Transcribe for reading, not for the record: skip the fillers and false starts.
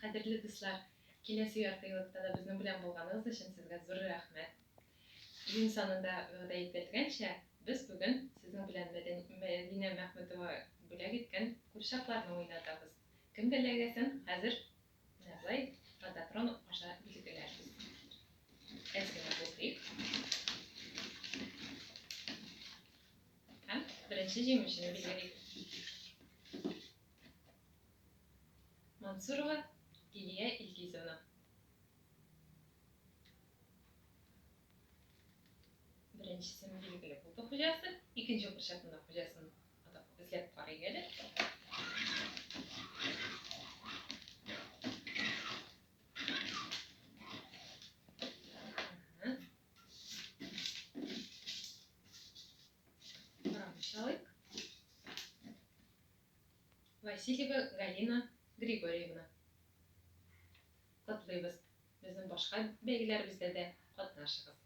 Кадерле дуслар, киләсе яртыеллыкта да безнең белән булганыгыз өчен сезгә зур рәхмәт. Июнь санында вәгъдә ителгәнчә, без бүген сезнең белән Мәдинә Мәхмүтова бүләк иткән курчакларны уйнатабыз. Кемгә эләгәсен хәзер менә болай лототрон аша билгеләрбез. Әз генә булдыйк. Һәм беренче җиңүчене билгелик. Мансурова Лилия Илгизовна. Беренчесен билгеле булды хуҗасы, икенче курчакның да хуҗасын атап эзләп карыйк әле. Карамыш алыйк. Васильева Галина Григорьевна. Котлыйбыз! Безнең башка бәйгеләребездә дә катнашыгыз!